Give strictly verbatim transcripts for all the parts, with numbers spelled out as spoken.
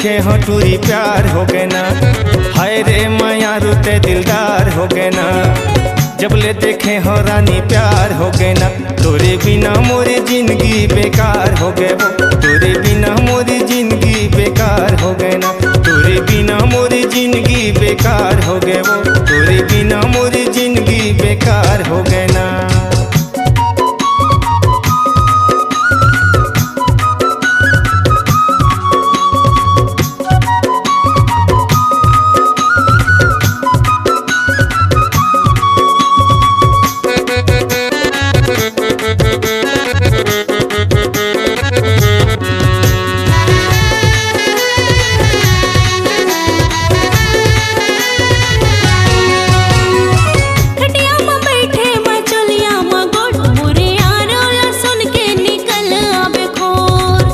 देखे हो टूरी प्यार हो गए ना, हाय रे मयारू ते दिलदार हो गए ना, जब ले देखे हो रानी प्यार हो गए ना, तोरे बिना मोरी जिंदगी बेकार हो गए वो, तोरे बिना मोरी जिंदगी बेकार हो गए ना, तोरे बिना मोरी जिंदगी बेकार हो गए वो, तोरे बिना मोरी जिंदगी बेकार हो गए ना। खटिया म बैठे म चोलिया म गोठ, मोरे यारो ला सुन के निकल आवे खोर।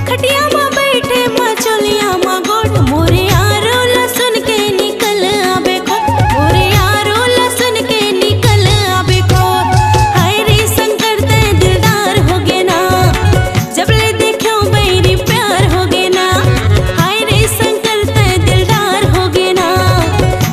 खटिया म बैठे म चोलिया म गोठ, मोरे यारो ला सुन के निकल आवे खोर। मोरे यारो ला सुन के निकल आवे खोर। हाय रे शंकर ते दिलदार हो गे ना, जब ले देख्यो बैरी प्यार हो गे ना। हाय रे शंकर ते दिलदार हो गे ना,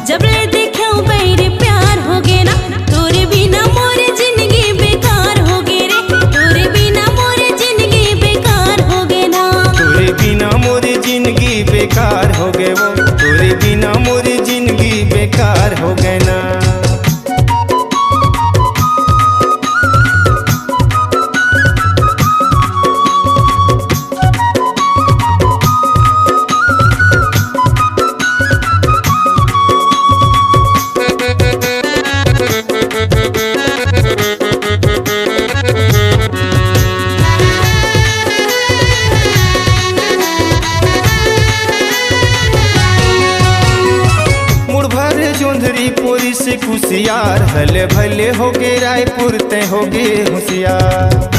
जब ले देख्यो बैरी प्यार हो गे ना। तोरे बिना मोर जिंदगी बेकार हो गे रे, तोरे बिना मोर जिंदगी बेकार हो गे ना। तोरे बिना मोर जिंदगी बेकार हो गए वो, तोरे बिना मोर जिंदगी बेकार हो गए ना। मुड़ भर जोंधरी पोरी से कुसियार, हले भले हो गे रायपुर ते हो गे होशियार।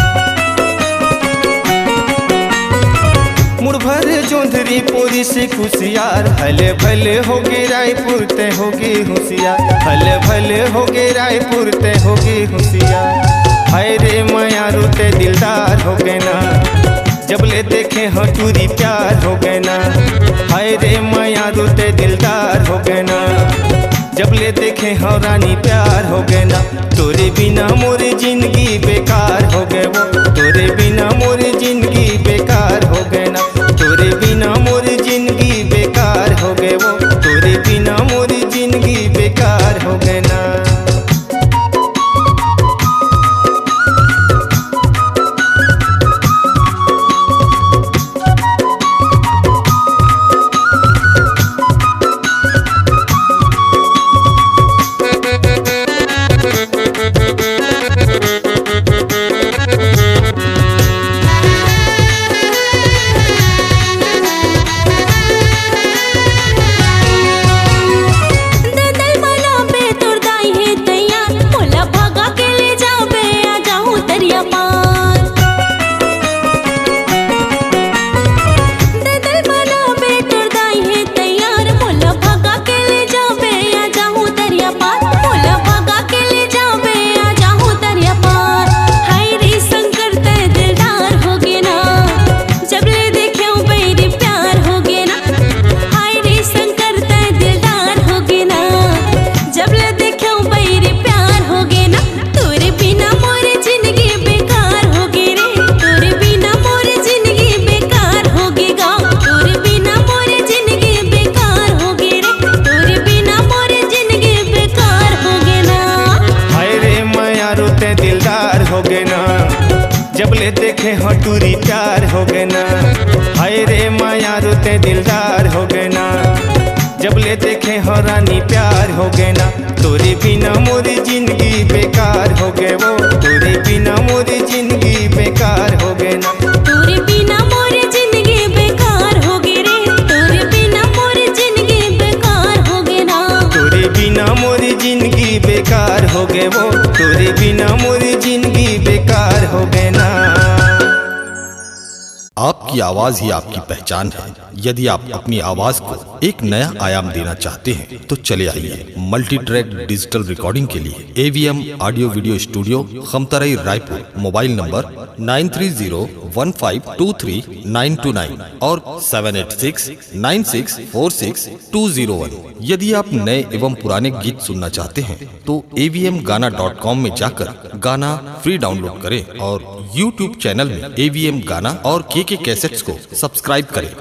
मुड़ भर जोंधरी पोरी से कुसियार, हले भले हो गे रायपुर ते हो गे होशियार, हले भले हो गे रायपुर ते हो गे होशियार। हाय रे मयारू ते दिलदार हो गए ना, जब ले देखे हो टूरी प्यार हो गए ना। हाय रे मयारू ते दिलदार हो गए ना, जब ले देखे हो रानी प्यार हो गए ना। तोरे बिना मोर जिंदगी बेकार हो गए वो, तोरे बिना मोर जिंदगी बेकार हो गए ना। तोरे बिना मोर जिंदगी बेकार हो गए वो, तोरे बिना मोर जिंदगी बेकार हो गए ना। ददल मना पे तोर दाई हे तैयार, मोला भगा के ले जाबे, आ जाहूं तरिया पार। ददल मना पे तोर दाई हे तैयार, मोला भगा के ले जाबे, आ जाहूं तरिया पार। मोला भगा के ले जाबे, आ जाहूं तरिया पार। हाय रे शंकर ते दिलदार हो गे ना, जब ले देख्यो बैरी प्यार हो गे ना। हाय रे शंकर ते दिलदार हो गे ना, जब ले देख्यो बैरी प्यार हो गे ना। तोरे बिना मोर जिंदगी बेकार हो गे रे, तोरे बिना मोर जिंदगी बेकार हो गे गा। तोरे बिना मोर जिंदगी बेकार हो गे रे, तोरे बिना मोर जिंदगी बेकार हो गे ना। हाय रे मयारू ते दिलदार हो गए ना, जब ले देखे हो टूरी प्यार हो गए ना। हाय रे मयारू ते दिलदार हो गए ना, जब ले देखे हो रानी प्यार हो गए ना। तोरे बिना मोर जिंदगी बेकार हो गए वो, तोरे बिना मोर जिंदगी बेकार हो गए ना। तोरे बिना मोर जिंदगी बेकार हो गे रे, तोरे बिना मोर जिंदगी बेकार हो गे ना। तोरे बिना मोर जिंदगी बेकार हो गए वो, तोरे बिना मोर जिंदगी बेकार हो गए ना। आपकी आवाज ही आपकी पहचान है। यदि आप अपनी आवाज को एक नया आयाम देना चाहते हैं, तो चले आइए मल्टी ट्रैक डिजिटल रिकॉर्डिंग के लिए AVM audio video studio, Khamtarai, Raipur. Mobile number nine three zero one five two three nine two nine और seven eight six nine six four six two zero one. यदि आप नए एवं पुराने गीत सुनना चाहते हैं, तो एवीएम गाना डॉट कॉम में जाकर गाना फ्री डाउनलोड करें और YouTube चैनल में एवीएम गाना और केके कैसेट्स को सब्सक्राइब करें।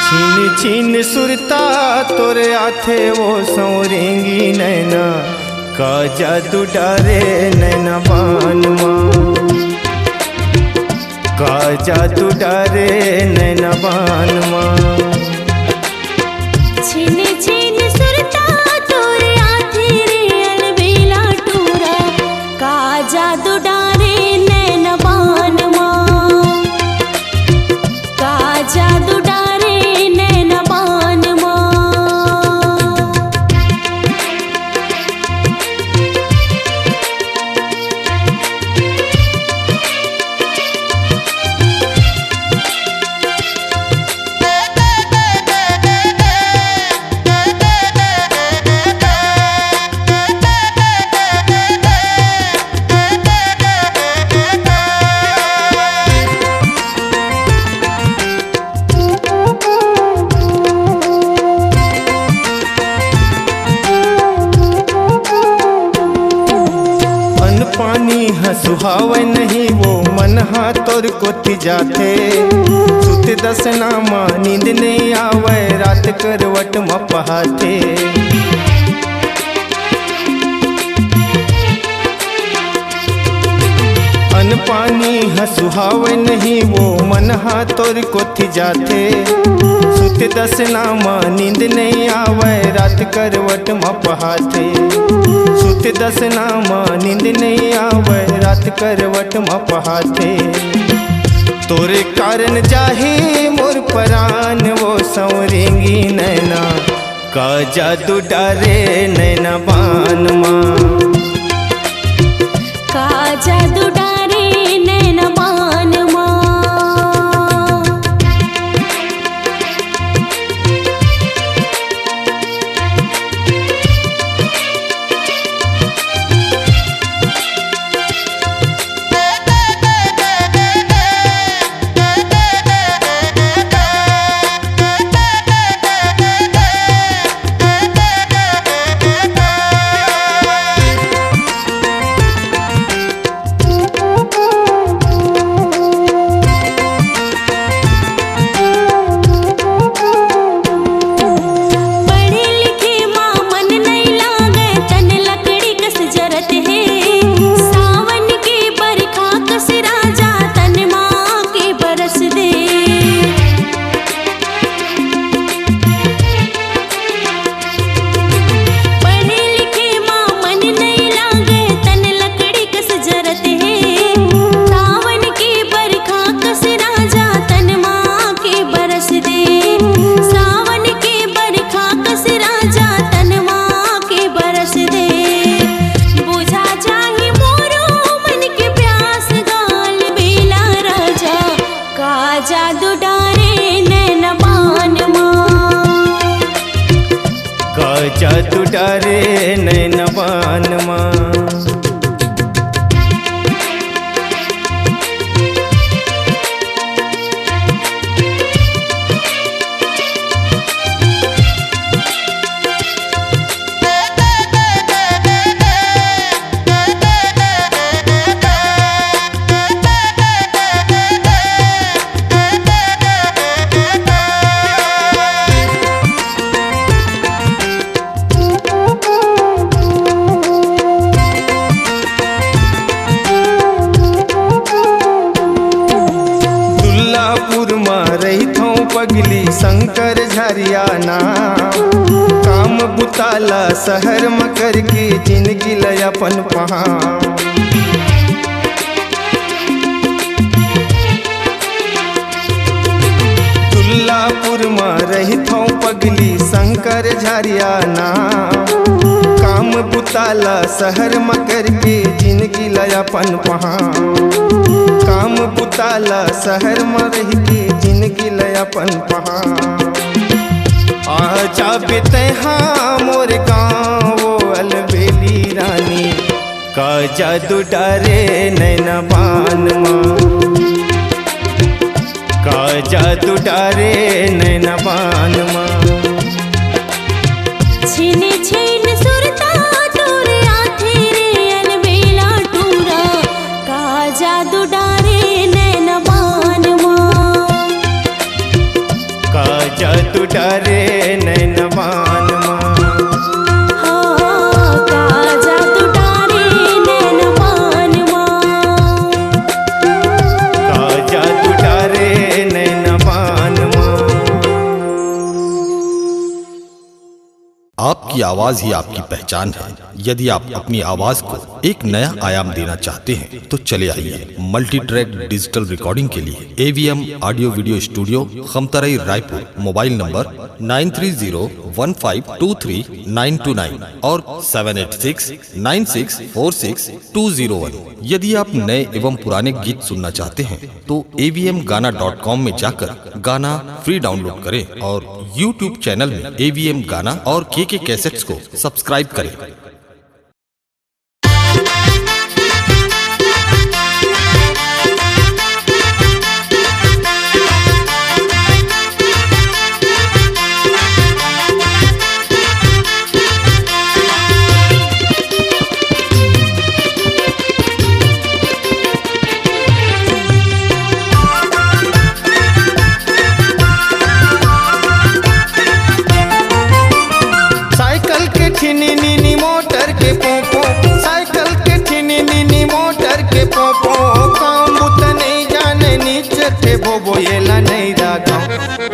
छिन छिन सुरता तोर आथे वो संवरेंगी नैना, का जादू डारे नैना बान मा, का जादू डारे नैना बान मा। छिन छिन सुरता तोर आथे रे अलबेला टूरा, का जादू डारे नैना बान मा, का जादू डारे नैना बान मा। अन पानी ह सुहावय नहीं, वो मन हा तोर कोति जाथे। सुत दसना मा नींद नहीं आवय, रात करवट मा पहाथे। अन पानी ह सुहावय नहीं, वो मन हा तोर कोति जाथे। सुत दसना मा नींद नहीं आवय, रात करवट मा पहाथे। सुत दसना मा नींद नहीं आवय, रात करवट मा पहाथे। तोरे कारण जाही मोर परान, वो संवरेंगी नैना, का जादू डारे नैना बान मा। का जादू डारे नैना बान मा। पढ़े लिखे मा मन नइ लागे, तन लकड़ी कस जरत हे। सावन के बरखा कस राजा, तन मा के बरस दे। पढ़े लिखे मा मन नइ लागे, तन लकड़ी कस जरत हे। सावन के बरखा कस राजा, तन मा के बरस दे। सावन के बरखा कस राजा, तन मा के बरस दे। बुझा जाही मोरो मन के प्यास, गाल बेला राजा, का जादू डारे नैन बान मा। का जादू डारे नैन बान मा। नाम। काम बुता ला शहर म करके जिनगी ल अपन पहां। दुल्लापुर म रहिथौं पगली शंकर झरिया नाम। काम बुता ला शहर म करके जिनगी ल अपन पहां। काम बुता ला शहर म रहिके जिनगी ल अपन पहां। आ जाबे तैं हा मोर गाँव, ओ अलबेली रानी, का जादू डारे नैना बान मा, का जादू डारे नैना बान मा। छिन छिन सुरता तोर आथे रे अलबेला टूरा, का जादू डारे नैन बान मा। का जादू डारे नैन बान मा। हाँ, का जादू डारे नैन बान मा। का जादू डारे नैन बान मा। आपकी आवाज ही आपकी पहचान है। यदि आप अपनी आवाज को एक नया आयाम देना चाहते हैं, तो चले आइए मल्टी ट्रैक डिजिटल रिकॉर्डिंग के लिए AVM audio video studio, Khamtarai, Raipur. Mobile number nine three zero one five two three nine two nine और seven eight six nine six four six two zero one. यदि आप नए एवं पुराने गीत सुनना चाहते हैं, तो एवीएम गाना डॉट कॉम में जाकर गाना फ्री डाउनलोड करें और YouTube चैनल में एवीएम गाना और केके कैसेट्स को सब्सक्राइब करें। साइकिल के ठिनी निनी, मोटर के पोपो, साइकिल के ठिनी निनी, मोटर के पोपो। काम बुता नइ जाने, नीचे थे बोबो, एला नइ राखौं,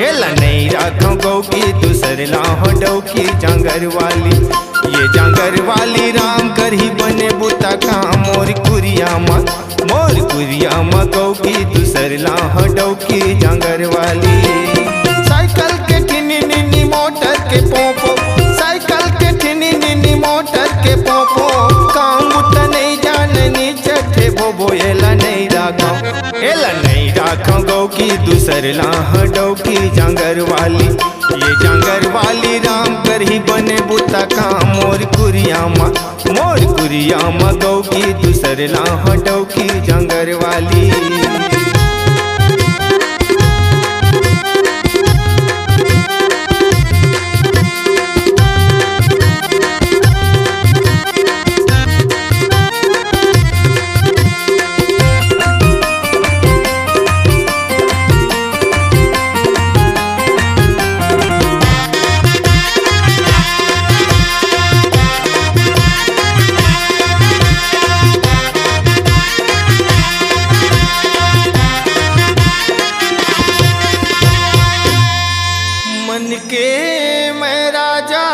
एला नइ राखौं गौ की, दूसर लाहौं डौकी जांगर वाली। ये जांगर वाली राम करही बने बुता काम, मोर कुरिया म, मोर कुरिया म गौ की, दूसर लाहौं डौकी जांगर वाली। साइकिल के ठिनी निनी, मोटर के पोपो, साइकिल के ठिनी निनी, मोटर के पोपो। काम बुता नइ जाने, नीचे थे बोबो, एला नइ राखौं, एला नइ राखौं गौ की, दूसर लाहौं डौकी जांगर वाली। ये जांगर वाली राम करही बने बुता काम, मोर कुरिया म, मोर कुरिया म गौ की, दूसर लाहौं डौकी जांगर वाली। मन के मैं राजा,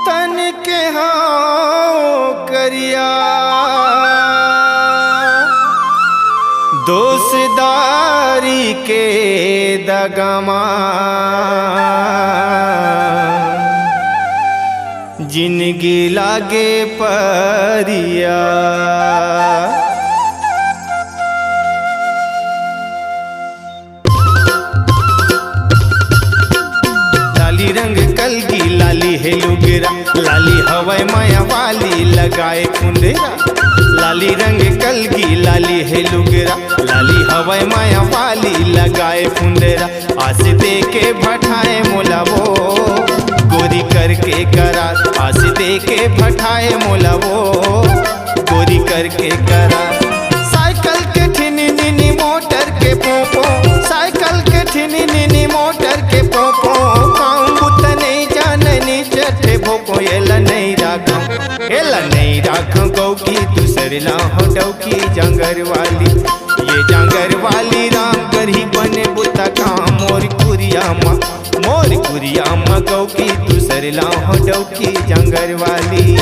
तन के हौं करिया, दोसदारी के दगा मा जिनगी लागे परिया। लाली रंग कलगी, लाली हे लुगरा, लाली हवय माया वाली लगाए कुंदरा। लाली रंग कलगी, लाली हे लुगरा, लाली हवय माया वाली लगाए कुंदरा। आस दे के भठाए मोला वो, गोरी करके करार। आस दे के भठाए मोला वो, गोरी करके करार। साइकिल के ठिनी निनी, मोटर के पोपो, साइकिल के ठिनी निनी, मोटर के पोपो। काम बुता नइ जाने, नीचे थे भोपो। एला नइ राखौं, एला नइ राखौं गौ की, दूसर लाहौं डौकी जांगर वाली। ये जांगर वाली राम लाहौं डौकी जांगर वाली।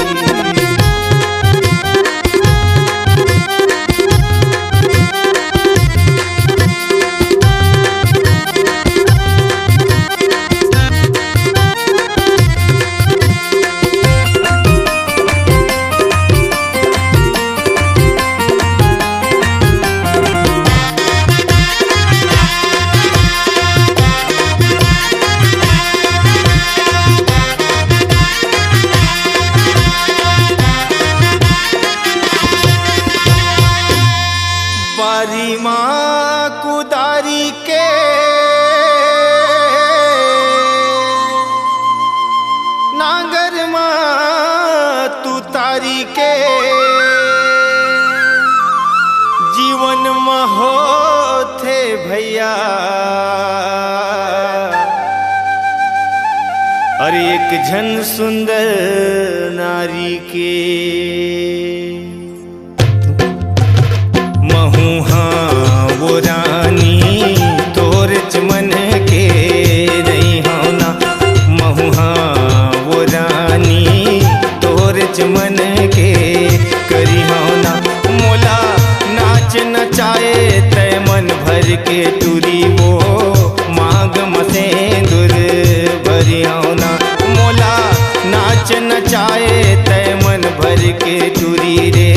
बारी मा कुदारी के, नांगर मा तुतारी के, जीवन म होथे भैया, अरे एक झन सुंदर नारी के। महूँ हा वो रानी तोरच मन के रही हौं ना, महूँ हा वो रानी तोरच मन के करी हौं ना। मोला नाच नचाए तै मन भर के टुरी वो, मांग म सेंदुर भरी हौं ना। मोला नाच नचाए तै मन भर के टुरी रे,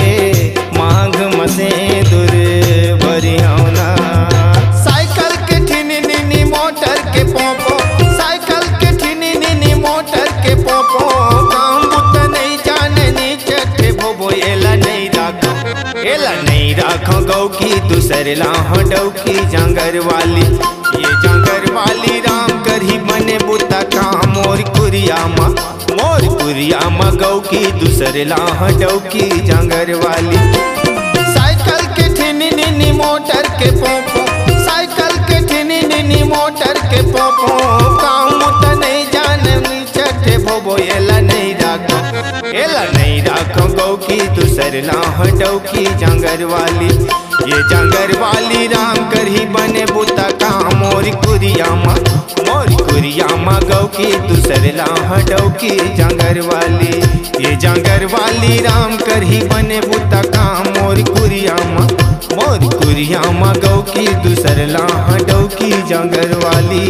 मांग म सेंदुर भरी हौं ना। साइकिल के ठिनी निनी मोटर के पोंपो, साइकिल के ठिनी निनी मोटर के पोंपो, काम बुता नइ जाने नी चट्टे भोबो, एला नइ राखो, एला नइ राखो गौ की दूसर लाहौं डौकी जांगर वाली। ये जांगर वाली राम करही बने बुता काम मोर कुरिया मा, मोर कुरिया मा गौ की दूसर लाहौं डौकी जांगर वाली। साइकिल के ठिनी निनी मोटर के पोंपो, साइकिल के ठिनी निनी मोटर के पोंपो, काम त नइ जाने नी चट्टे भोबो, एला नइ राखो, एला नइ राखो गौ की दूसर लाहौं डौकी जांगर वाली। ये जांगर वाली राम करही बने बुता काम मोर कुरिया मा, मोर कुरिया मा गौ की दूसर लाहौं डौकी जांगर वाली। ये जांगर वाली राम करही बने बुता काम मोर कुरिया मा, मोर कुरिया मा गौ की दूसर लाहौं डौकी जांगर वाली।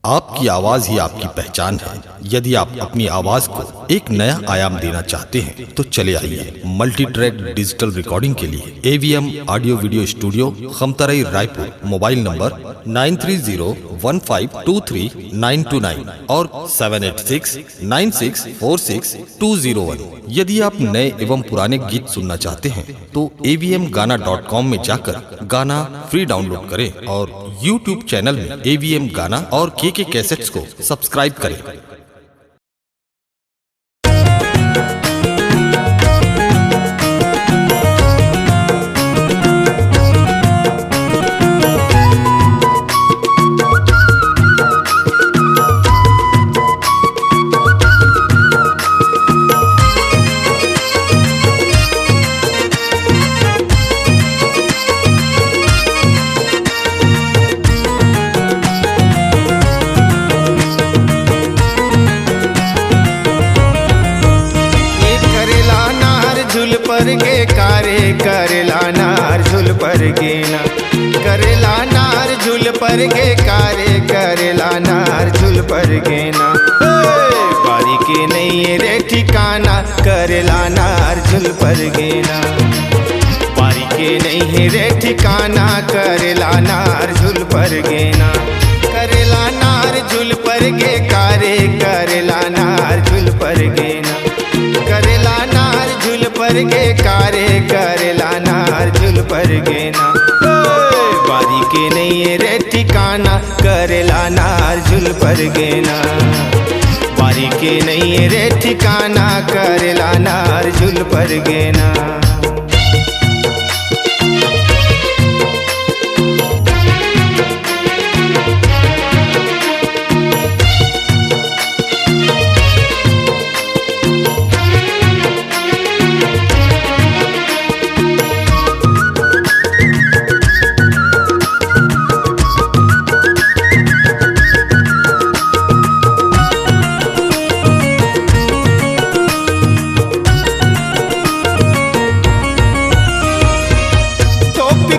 आपकी आवाज ही आपकी पहचान है। यदि आप अपनी आवाज को एक नया आयाम देना चाहते हैं, तो चले आइए मल्टी ट्रैक डिजिटल रिकॉर्डिंग के लिए AVM audio video studio, Khamtarai, Raipur. Mobile number nine three zero one five two three nine two nine और seven eight six nine six four six two zero one. यदि आप नए एवं पुराने गीत सुनना चाहते हैं, तो एवीएम गाना डॉट कॉम में जाकर गाना फ्री डाउनलोड करें और YouTube चैनल में एवीएम गाना और केके कैसेट्स को सब्सक्राइब करें। ए करेला नार झुल पर गे कारे, करेला नार झुल पर गे ना। करेला नार झुल पर गे कारे, करेला नार झुल पर गे ना। ए, बारी के नइ रे ठिकाना, करेला नार झुल पर गे ना। बारी के नइ हे रे ठिकाना, करेला नार झुल पर गे ना। करेला नार झुल पर गे कारे, करेला नार झुल पर गे ना। करेला नार झुल पर गे कारे, करेला नार झुल पर गे ना। ए, बारी के नइ हे रे ठिकाना, करेला नार झुल पर गे ना। बारी के नइ हे रे ठिकाना, करेला नार झुल पर गे ना।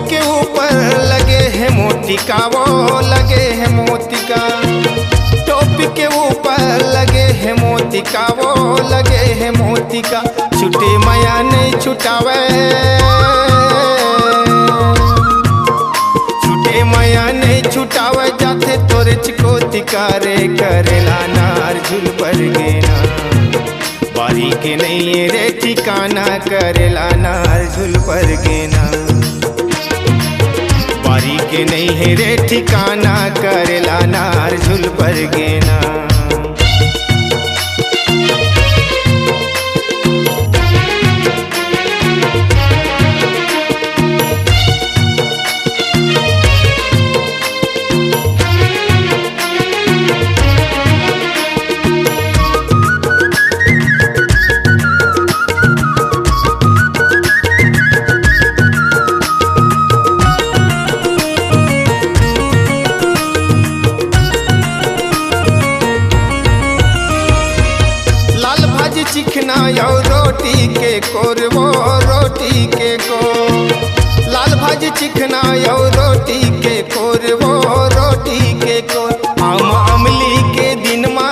के ऊपर लगे हे मोतिका, वो लगे हे मोतिका। टोपी के ऊपर लगे हे मोतिका, वो लगे हे मोतिका। छूटे मया नहीं छुटावे, छूटे मया नहीं छुटावे, जाथे तोरे चिकोतिका रे। करेला नार झुल पर गेना, बारी के नहीं रे ठिकाना। करेला नार झुल पर गेना, बारी के नहीं है रे ठिकाना। करेला नार झुल पर गेना। लाल भाजी चिखना अउ रोटी के कोर, वो रोटी के कोर। लाल भाजी चिखना अउ रोटी के कोर, वो रोटी के कोर। आम अमली के दिन मा,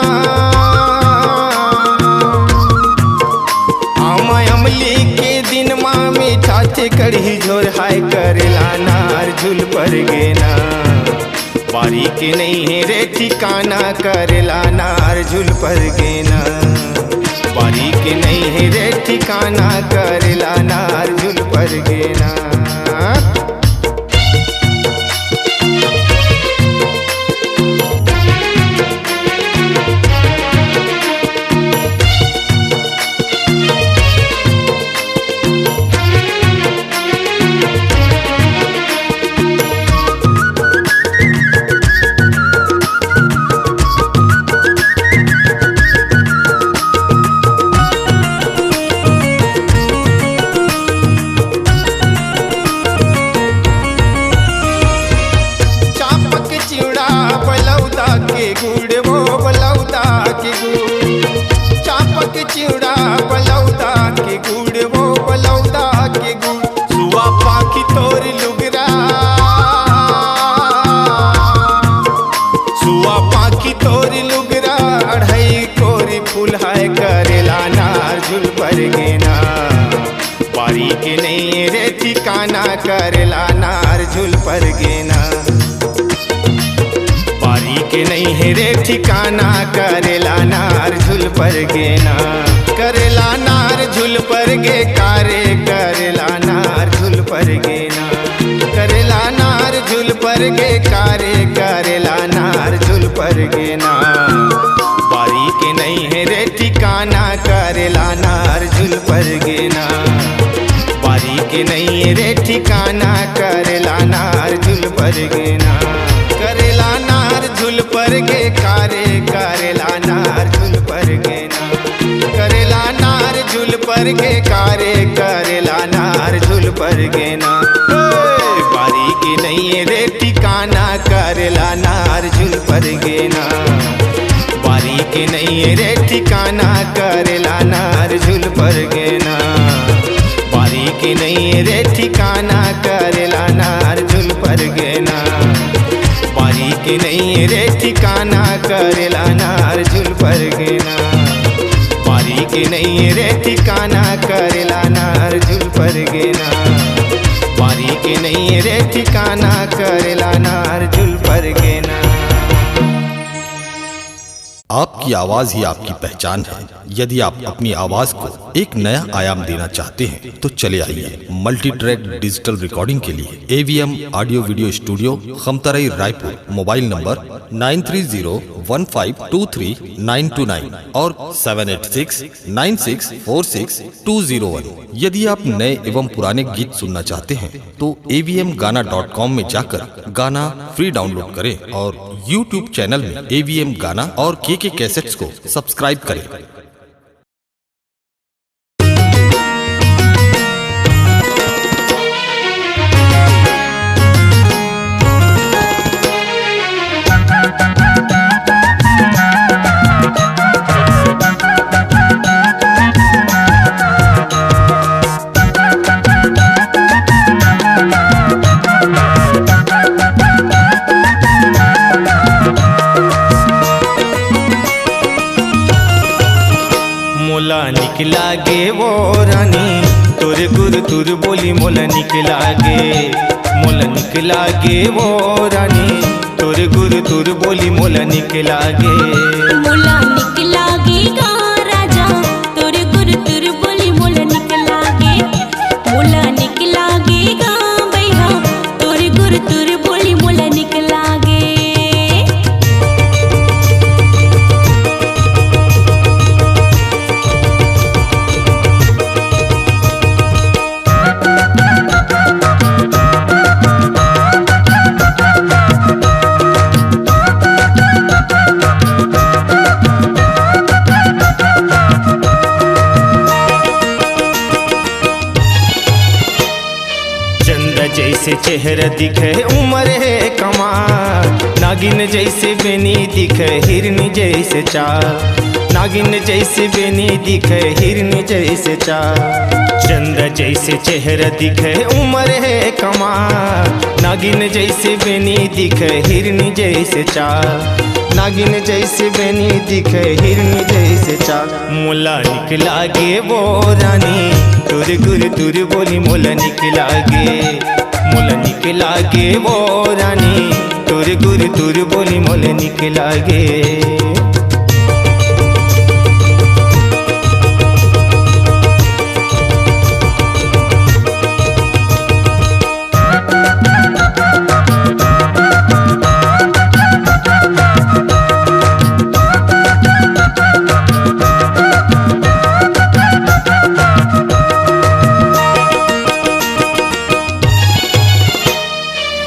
आम अमली के दिन मा मीठाथे कढ़ी झोर। हाय करेला नार झुल पर गेना, बारी के नहीं है रे ठिकाना। करेला नार झुल पर गेना, बारी के नहीं है रे ठिकाना। करेला नार झुल पर गेना। चापक चिड़ा बलौदा के गुड़, वो बलौदा के गुड़। चापक चिड़ा बलौदा के गुड़, वो बलौदा के गुड़। सुआ पाखी तोर लुगरा, सुआ पाखी तोर लुगरा। अढ़ई कोरी फूल हाय करेला नार झुल पर गेना, बारी के नहीं रे ठिकाना। करेला नार झुल पर गेना, बारी के नहीं है रे ठिकाना। करेला नार झुल पर गेना, करेला नार झुल पर गे कारे। करेला नार झुल पर गेना, करेला नार झुल पर गे कारे। करेला नार झुल पर गेना, बारी के नहीं है रे ठिकाना। करेला नार झुल पर गेना, बारी के नहीं रे ठिकाना। करेला नार झुल पर गेना, करेला नार झुल पर गे कारे। करेला नार झुल पर गेना, करेला नार झुल पर गे कारे। करेला नार झुल पर गेना, ए, बारी के नहीं रे ठिकाना। करेला नार झुल पर गेना, बारी के नहीं रे ठिकाना। करेला नार झुल पर गेना, बारी के नहीं रे ठिकाना। करेला नार झुल पर गेना, बारी के नहीं रे ठिकाना। करेला नार झुल पर गेना, बारी के नहीं रे ठिकाना। करेला नार झुल पर गेना, बारी के नहीं रे ठिकाना। करेला नार झुल पर गेना। आपकी आवाज ही आपकी पहचान है। यदि आप अपनी आवाज को एक नया आयाम देना चाहते हैं, तो चले आइए मल्टी ट्रैक डिजिटल रिकॉर्डिंग के लिए AVM audio video studio, Khamtarai, Raipur. Mobile number nine three zero one five two three nine two nine और seven eight six nine six four six two zero one. यदि आप नए एवं पुराने गीत सुनना चाहते हैं, तो एवीएम गाना डॉट कॉम में जाकर गाना फ्री डाउनलोड करें और YouTube चैनल में एवीएम गाना और केके कैसेट्स को सब्सक्राइब करें। लागे, मोला निक लागे वो रानी, तोर गुरतुर बोली मोला निक लागे। मोला निक लागे गा राजा, तोर गुरतुर बोली मोला निक लागे। मोला निक लागे गा बइहा, तोर गुरतुर बोली मोला निक लागे। चंदा जैसे चेहरा दिखे, उमर हे कमाल। नागिन जैसे बेनी दिखे, हिरनी जैसे चाल। नागिन जैसे बेनी दिखे, हिरनी जैसे चाल। चंदा जैसे चेहरा दिखे, उमर हे कमाल। नागिन जैसे बेनी दिखे, हिरनी जैसे चाल। नागिन जैसे बेनी दिखे, हिरनी जैसे चाल। मोला निक लागे वो रानी, तोर गुरतुर बोली मोला निक लागे। मोला निक लागे वो रानी, तोर गुरतुर बोली मोला निक लागे।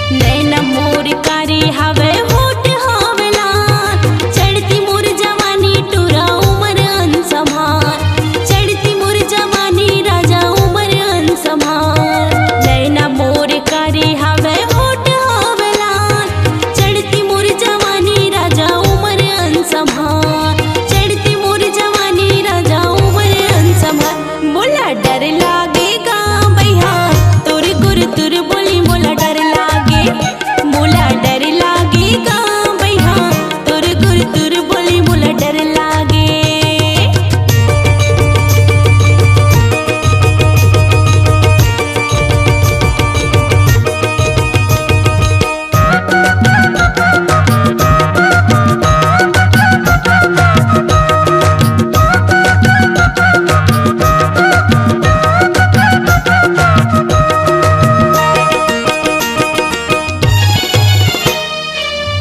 नैना मोर कारी हवे, होठ हवे लाल। चढ़ती मोर जवानी, टूरा उमर अनसम्हार। चढ़ती मोर जवानी, राजा उमर अनसम्हार। नैना मोर कारी हवे, होठ हवे लाल। चढ़ती मोर जवानी, राजा उमर अनसम्हार। चढ़ती मोर जवानी, राजा उमर अनसम्हार। मोला डर लागे गा बइहा, तोर गुरतुर बोली मोला डर लागे। मोला डर लागे गा बइहा, तोर गुरतुर बोली मोला डर लागे।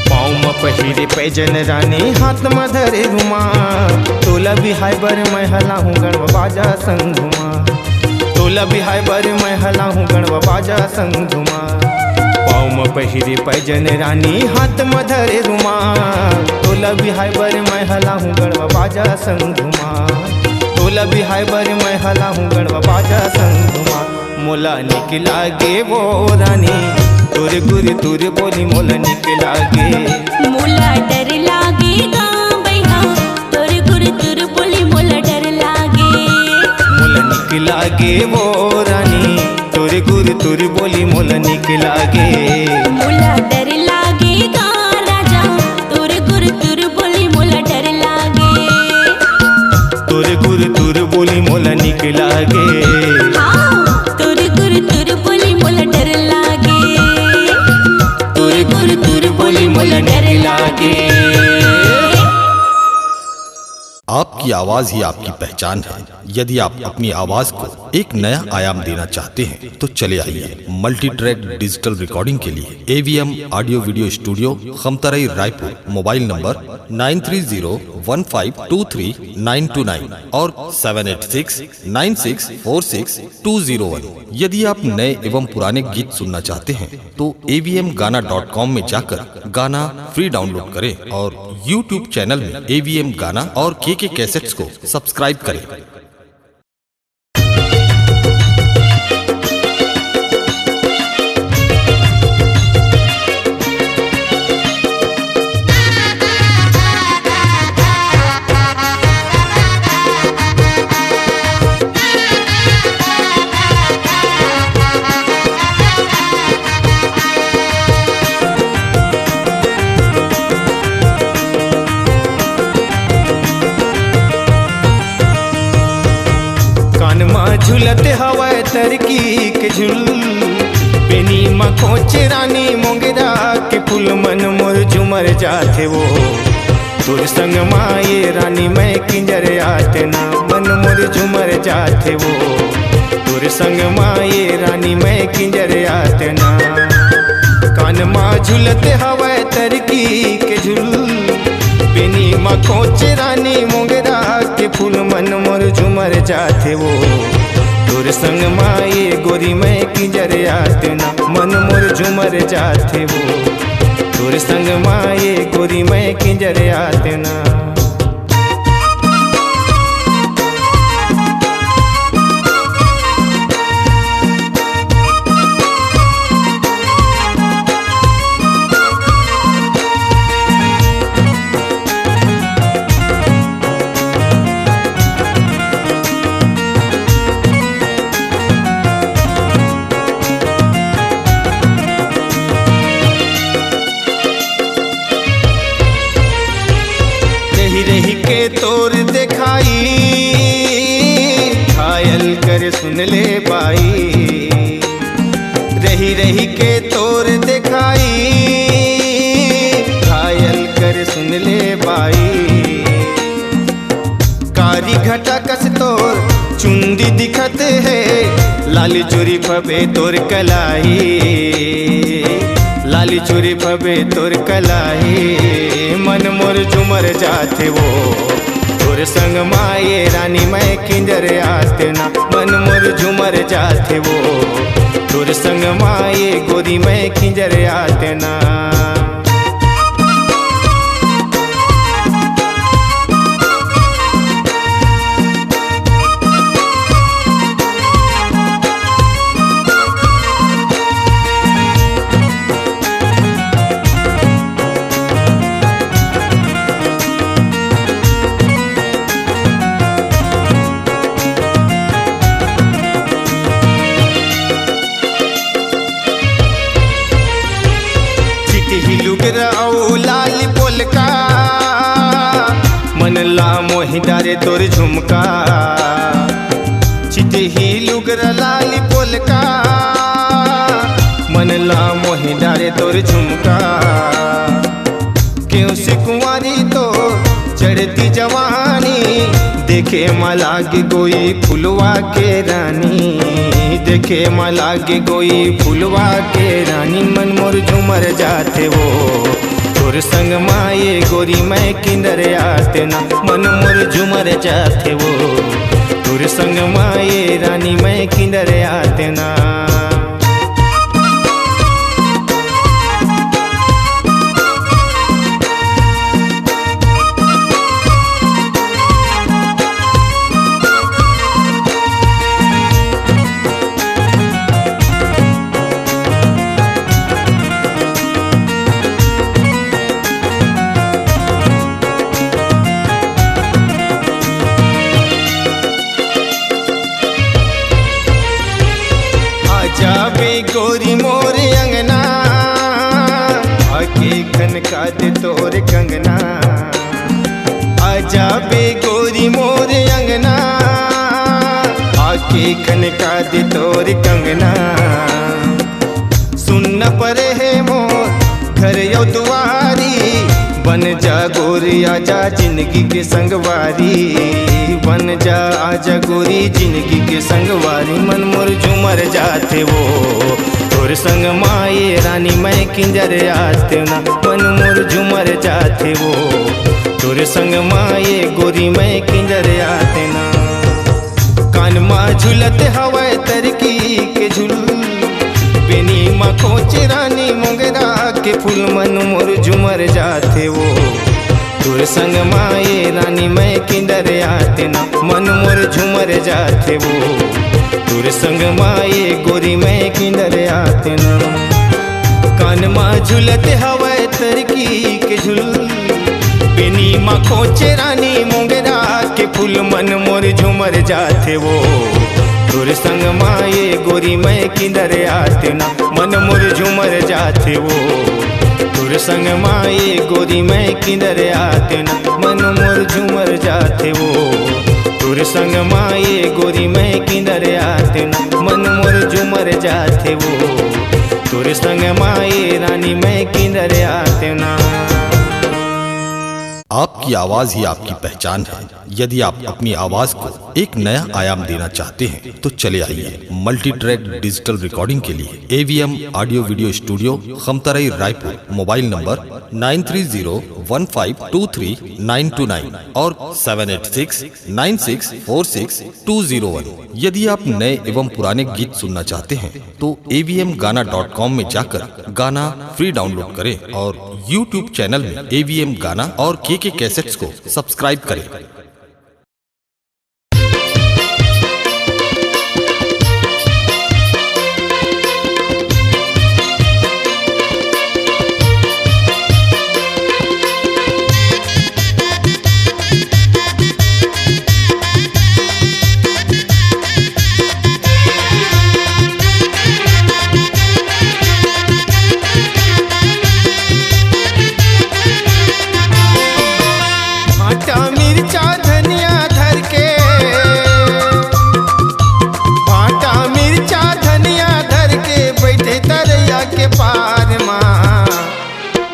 पाँव म पहिरे पैजन रानी, हाथ म धरे रुमाल। तोला बिहाय बर मैं हला हूँ गड़वा बाजा संग घुमा। तोला बिहाय बर मैं हला हूँ गड़वा बाजा संग घुमा। पाँव म पहिरे पैजन रानी, हाथ म धरे रुमाल। तोला बिहाय बर मैं हला हूँ गड़वा बाजा संग घुमा। तोला बिहाय बर मैं हला हूँ गड़वा बाजा संग घुमा। मोला निक लागे वो रानी, तोर गुरतुर बोली मोला निक लागे। मोला डर लागे गा बइहा, तोर गुरतुर बोली मोला डर लागे। मोला निक लागे वो रानी, तोर गुरतुर बोली मोला निक लागे। मोला डर लागे गा राजा, तोर गुरतुर बोली मोला डर लागे। तोर गुरतुर बोली मोला निक लागे। हाँ, तोर गुरतुर बोली मोला डर लागे। तोर गुरतुर बोली मोला डर लागे। आपकी आवाज ही आपकी पहचान है। यदि आप अपनी आवाज को एक नया आयाम देना चाहते हैं, तो चले आइए Multi Track Digital Recording के लिए AVM audio video studio, Khamtarai, Raipur. Mobile number nine three zero one five two three nine two nine और seven eight six nine six four six two zero one. यदि आप नए एवं पुराने गीत सुनना चाहते हैं, तो एवीएम गाना डॉट कॉम में जाकर गाना फ्री डाउनलोड करें और यूट्यूब चैनल में एवीएम गाना और केके कैसेट्स को सब्सक्राइब करें। कान म झुलत हवय तरकी के झुल, एनी म खोचे रानी मोंगरा के फूल मन मोर झुमर जाथे वो। तोर संग मा ये रानी मैं किंजर आते ना, मन मोर झुमर जाथे वो। तोर संग मा ये रानी मैं किंजर आते ना। कान मा झुलत हवय तरकी के झुल, बेनी मा खोचे रानी मोंगरा के फूल मन मोर झुमर जाथे वो। तोर संग मा ये गोरी मैं किंजर आते ना, मन मोर झुमर जाथे वो। तोर संग मा ये गोरी मैं किंजर आते ना। रही रही के तोर देखाई, घायल कर सुन ले बाई। रही रही के तोर देखाई, घायल कर सुन ले बाई। कारी घटा कस तोर चुंदी दिखत हे, लाली चूरी फबे तोर कलाई, लाली चूरी फबे तोर कलाई। मन मोर झुमर जाथे वो, तोर संग मा ये रानी मैं किंजर आते ना। मन मोर झुमर जाथे वो, तोर संग मा ये गोरी मैं किंजर आते ना। चिटही लुगरा अउ लाल पोलका, मन ला मोहि डारे तोर झुमका। चिटही लुगरा लाल पोलका, मन ला मोहि डारे तोर झुमका। क्यों से कुंवारी तो चढ़ती जवानी, देखे मा लागे गोई फुलवा के रानी, देखे मा लागे गोई फुलवा के रानी। मन मोर झुमर जाथे वो, तोर संग मा ये गोरी मैं किंजर आते ना। मन मोर झुमर जाथे वो, तोर संग मा ये रानी मैं किंजर आते ना। आजा बे गोरी मोर अंगना, आके खनका दे तोर कंगना। आजा बे गोरी मोर अंगना, आके खनका दे तोर कंगना। सुनना परे हे मोर घर अउ दुआरी, बन जा गोरी आजा जिंदगी के संगवारी, बन जा आजा गोरी जिंदगी के संगवारी। मन मोर झुमर जाथे वो, तोर संग मा ये रानी मैं किंजर आते ना। मन मोर झुमर जाथे वो, तोर संग मा ये गोरी मैं किंजर आते ना। कान मा झुलत हवय तरकी के झुल, बेनी मा खोचे रानी मोंगरा के फूल। मन मोर झुमर जाथे वो, तोर संग मा ये रानी मैं किंजर आते ना। मन मोर झुमर जाथे वो, तोर संग मा ये गोरी मैं किंजर आते ना। कान मा झुलत हवय तरकी के झुल, बेनी मा खोचे रानी मोंगरा के फूल। मन मोर झुमर जाथे वो, तोर संग मा ये गोरी मैं किंजर आते ना। मन मोर झुमर जाथे वो, तोर संग मा ये गोरी मैं किंजर आते ना। मन मोर झुमर जाथे वो, तोर संग मा ये गोरी मैं किंजर आते ना। मन मोर झुमर जाथे वो, तोरे संग माई रानी मैं किंदर आते ना। आपकी आवाज ही आपकी पहचान है। यदि आप अपनी आवाज को एक नया आयाम देना चाहते हैं तो चले आइए मल्टी ट्रैक डिजिटल रिकॉर्डिंग के लिए AVM audio video studio, Khamtarai, Raipur. Mobile number nine three zero one five two three nine two nine और seven eight six nine six four six two zero one. यदि आप नए एवं पुराने गीत सुनना चाहते हैं तो एवीएम गाना डॉट कॉम में जाकर गाना फ्री डाउनलोड करें और यूट्यूब चैनल में एवीएम गाना और केके कैसेट्स को सब्सक्राइब करें। भाटा मिर्चा धनिया धर के, भाटा मिर्चा धनिया धर के बैठे तरैया के पार मा।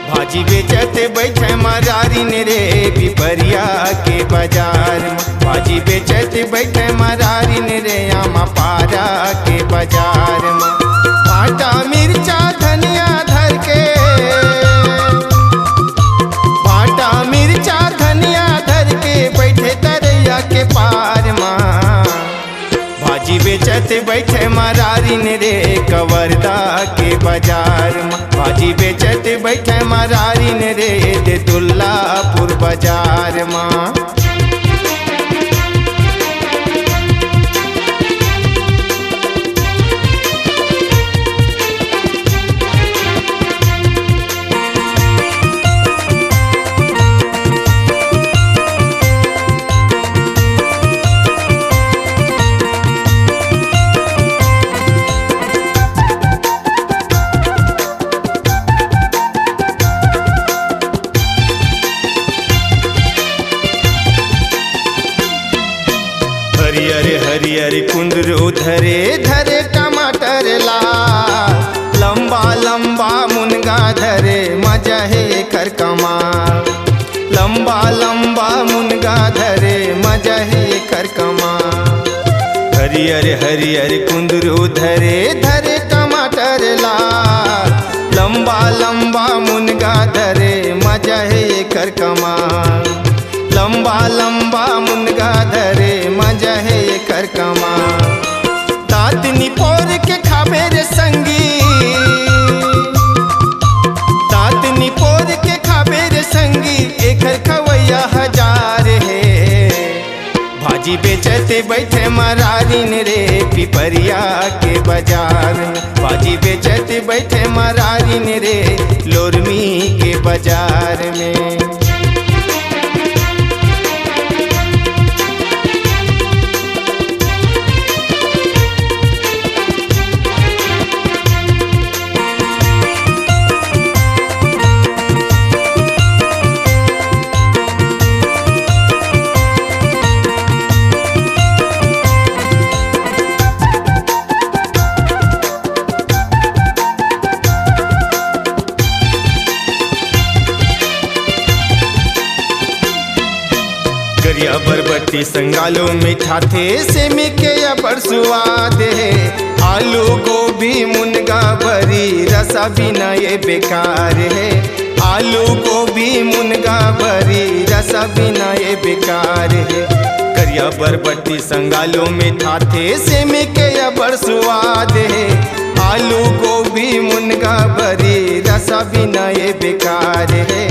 भाजी बेचत बैठे मरारिन रे पिपरिया के बाजार मा। भाजी बेचत बैठे मरारिन रे आमा पारा के बाजार मा। भाटा मिर्चा धनिया धर के, भाटा मिर्चा धनिया धर के बैठे तरैया के पार मा। भाजी बेचत बैठे मरारिन रे कवर्धा के बाजार मा। भाजी बेचत बैठे मरारिन रे दे दुल्लापुर बाजार मा। हरियर हरियर कुंदरू धरे धरे टमाटर ला, लंबा लंबा मुनगा धरे मजा हे एकर कमाल। लंबा लंबा मुनगा धरे मजा हे एकर कमाल। हरियर हरियर कुंदरू धरे धरे टमाटर ला, लंबा लंबा मुनगा धरे मजा हे एकर कमाल। लंबा लंबा मुनगा धरे मजा हे एकर कमाल। दांत निपोर के खाबे रे संगी, दांत निपोर के खाबे रे संगी, एकर खवैया हजार हे। भाजी बेचत बैठे मरारिन रे पिपरिया के बाजार में। भाजी बेचत बैठे मरारिन रे लोरमी के बाजार में। करिया बरबट्टी संगालो मिठाथे, सेमी के अबड़ सुवाद हे। आलू गोभी मुनगा भरी रसा बिना ये बेकार हे। आलू गोभी मुनगा भरी रसा बिना ये बेकार हे। करिया बरबट्टी संगालो मिठाथे, सेमी के अबड़ सुवाद हे। आलू गोभी मुनगा भरी रसा बिना ये बेकार हे।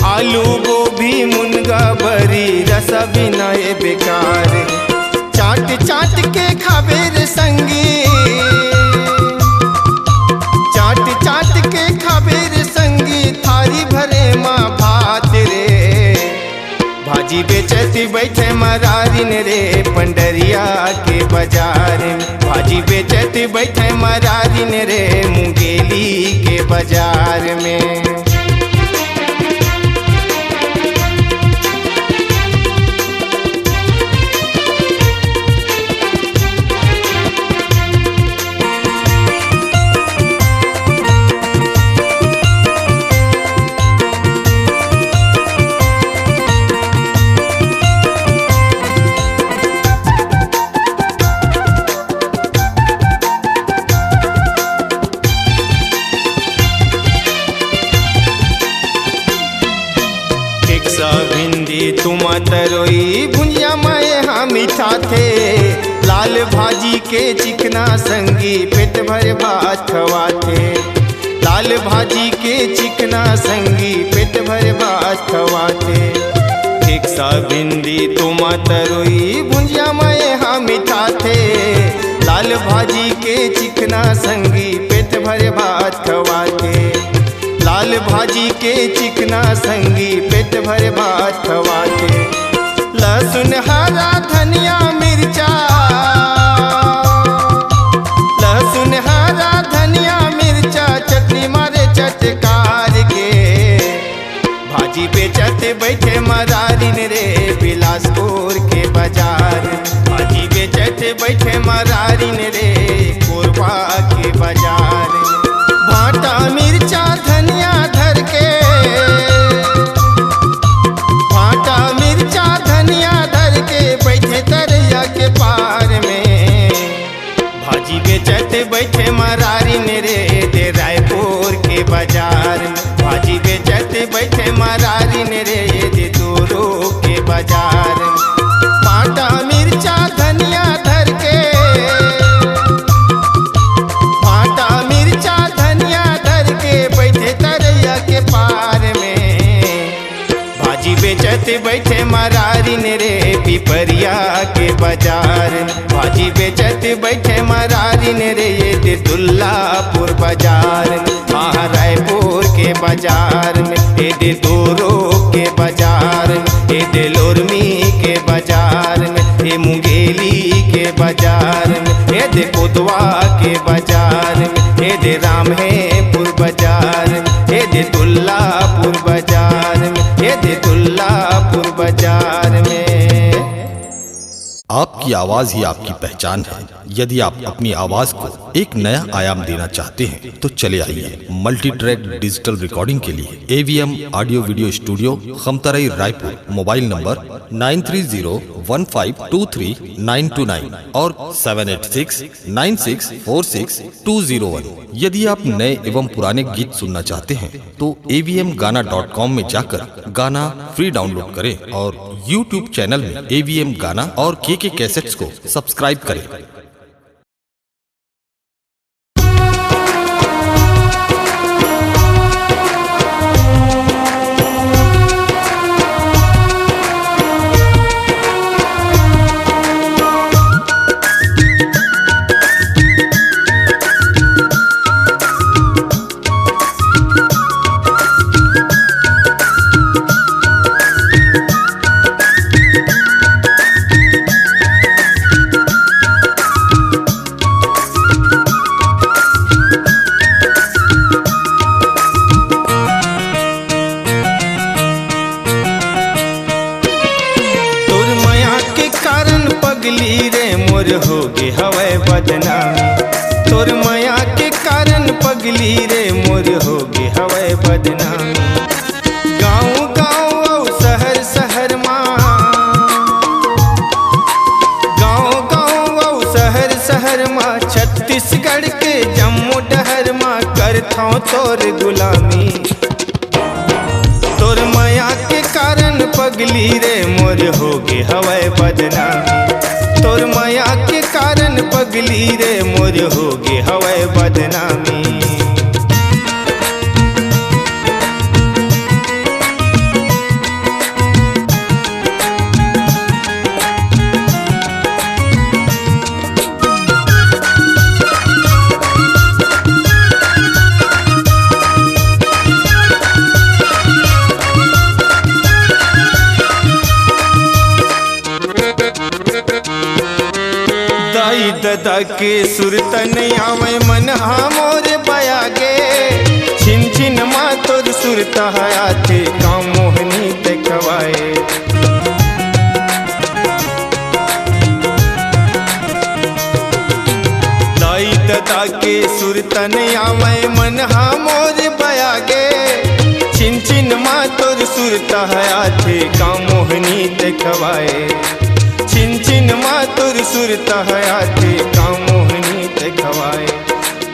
आलू गोभी मुनगा भरी रसा बिना ये बेकार हे। चाट चाट के खाबे रे संगी, चाट चाट के खाबे रे संगी, थारी भरे मा भात रे। भाजी बेचत बैठे मरारिन रे पंडरिया के बाजार में। भाजी बेचत बैठे मरारिन रे मुंगेली के बाजार में। भिंडी तुमा तरोई भुंजिया म एहा मिठाथे, लाल भाजी के चिकना संगी पेट भर भात खवाथे। लाल भाजी के चिकना संगी पेट भर भात खवाथे। एक सा भिंडी तुमा तरोई भुंजिया म एहा मिठाथे, लाल भाजी के चिकना संगी पेट भर भात खवाथे। लाल भाजी के चिकना संगी पेट भर भात खवाथे। लहसुन, हरा धनिया, मिर्चा, लहसुन, हरा धनिया, मिर्चा, चटनी मारे चटकार के। भाजी बेचत बैठे मरारिन रे बिलासपुर के बाजार। भाजी बेचत बैठे मरारिन रे कोरबा के बाजार। भाटा, मिर्चा, धनिया धर के, भाटा, मिर्चा, धनिया धर के बैठे तरैया के पार में। भाजी बेचत बैठे मरारिन रे दे रायपुर के बाजार में। भाजी बेचत बैठे मरारिन रे दे दूरो के बाजार में। भाटा, मिर्चा, धनिया धर के, भाटा, मिर्चा, धनिया धर के बैठे तरैया के पार में। भाजी बेचत बैठे मरारिन रे पिपरिया के बाजार। भाजी बेचत बैठे मरारिन रे ये दे दुल्लापुर बाजार। हाँ, रायपुर के बाजार में, ये दे तोरो के बाजार में, ये दे लोरमी के बाजार में, ये मुंगेली के बाजार में, ये दे कोतवा के बाजार में, ये दे रामहेपुर बाजार में, ये दे दुल्लापुर बाजार में, ये दे दुल्लापुर बाजार में। आपकी आवाज ही आपकी पहचान है। यदि आप अपनी आवाज को एक नया आयाम देना चाहते हैं, तो चले आइए Multi Track Digital Recording के लिए AVM audio video studio, Khamtarai, Raipur. Mobile number nine three zero one five two three nine two nine और seven eight six nine six four six two zero one. यदि आप नए एवं पुराने गीत सुनना चाहते हैं, तो एवीएम गाना डॉट कॉम में जाकर गाना फ्री डाउनलोड करें और YouTube चैनल में एवीएम गाना और केके कैसेट्स को सब्सक्राइब करें। तोर मया के कारण पगली रे मोर होगे हवय बदनामी। तोर मया के कारण पगली रे मोर होगे हवय बदनामी। गाँव गाँव अउ शहर शहर मा, गाँव गाँव अउ शहर शहर मा, छत्तीसगढ़ के जम्मो डहर मा करथौं तोर गुलामी। तोर मया के कारण पगली रे मोर होगे हवय बदनामी। तोर मया के कारण पगली रे मोर होगे हवय बदनामी। दाई ददा के सुरता नइ आवय मन हा मोर बया गे। छिन छिन मा तोर सुरता ह आथे का मोहनी देखवाए। दाई ददा के सुरता नइ आवय मन हा मोर बया गे। छिन छिन मा तोर सुरता ह आथे का मोहनी देखवाए। छिन छिन मा तोर सुरता ह आथे का मोहनी देखवाए।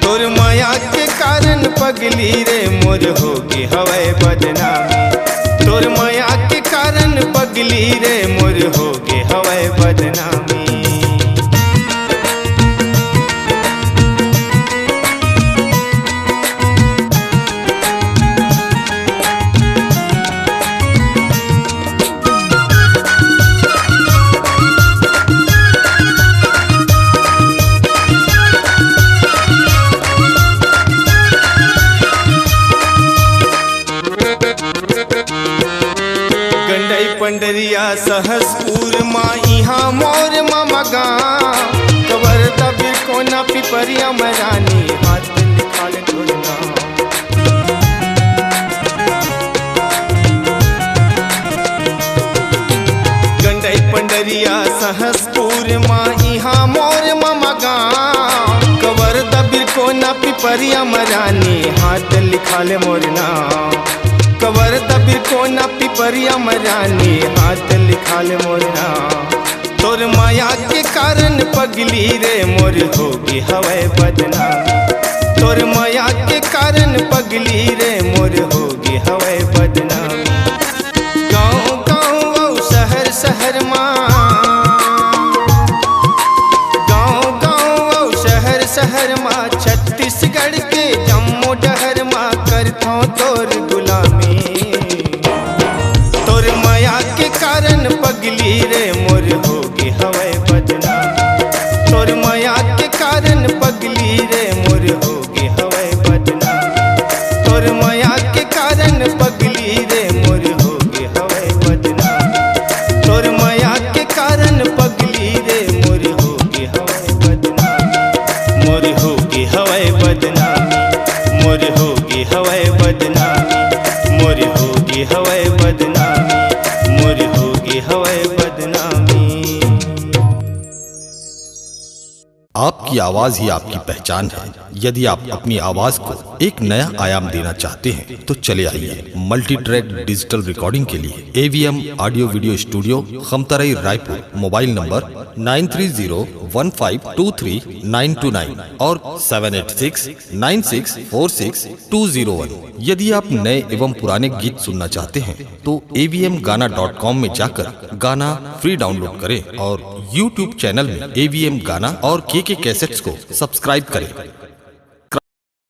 तोर मया के कारण पगली रे मोर होगे हवय बदनामी। तोर मया के कारण पगली रे मोर होगे हवय बदनामी। गंडई पंडरिया सहसपुर मा इहाँ मोर ममगा, कवर दबिर कोना पिपरिया म रानी हाथ लिखाल तोर नाम। गंडई पंडरिया सहसपुर मा इहाँ मोर ममगा, कवर दबिर कोना पिपरिया म रानी हाथ लिखाल मोर नाम। कवर दबिर कोना पिपरिया म रानी हाथ लिखाल मोर नाम। तोर मया के कारण पगली रे मोर होगे हवय बदनामी। तोर मया के कारण पगली रे मोर होगे हवय बदनामी। गाँव गाँव अउ शहर शहर मा, गाँव गाँव अउ शहर शहर मा, छत्तीसगढ़ के जम्मो डहर मा करथौं तोर गुलामी। तोर मया के कारण पगली रे मोर होगे हवय बदनामी। तोर मया के कारण पगली रे मोर होगे हवय बदनामी। तोर मया के कारण पगली रे मोर होगे हवय बदनामी। तोर मया के कारण पगली रे मोर होगे हवय बदनामी। मोर होगे हवय बदनामी। मोर होगे हवय बदनामी। मोर होगे हवय बदनामी। मोर होगे हवय बदनामी। आपकी आवाज ही आपकी पहचान है। यदि आप अपनी आवाज को एक नया आयाम देना चाहते हैं, तो चले आइए मल्टी ट्रैक डिजिटल रिकॉर्डिंग के लिए AVM audio video studio, Khamtarai, Raipur. Mobile number nine three zero one five two three nine two nine और seven eight six nine six four six two zero one. यदि आप नए एवं पुराने गीत सुनना चाहते हैं, तो एवीएम गाना डॉट कॉम में जाकर गाना फ्री डाउनलोड करें और YouTube चैनल में एवीएम गाना और केके कैसेट्स को सब्सक्राइब करें।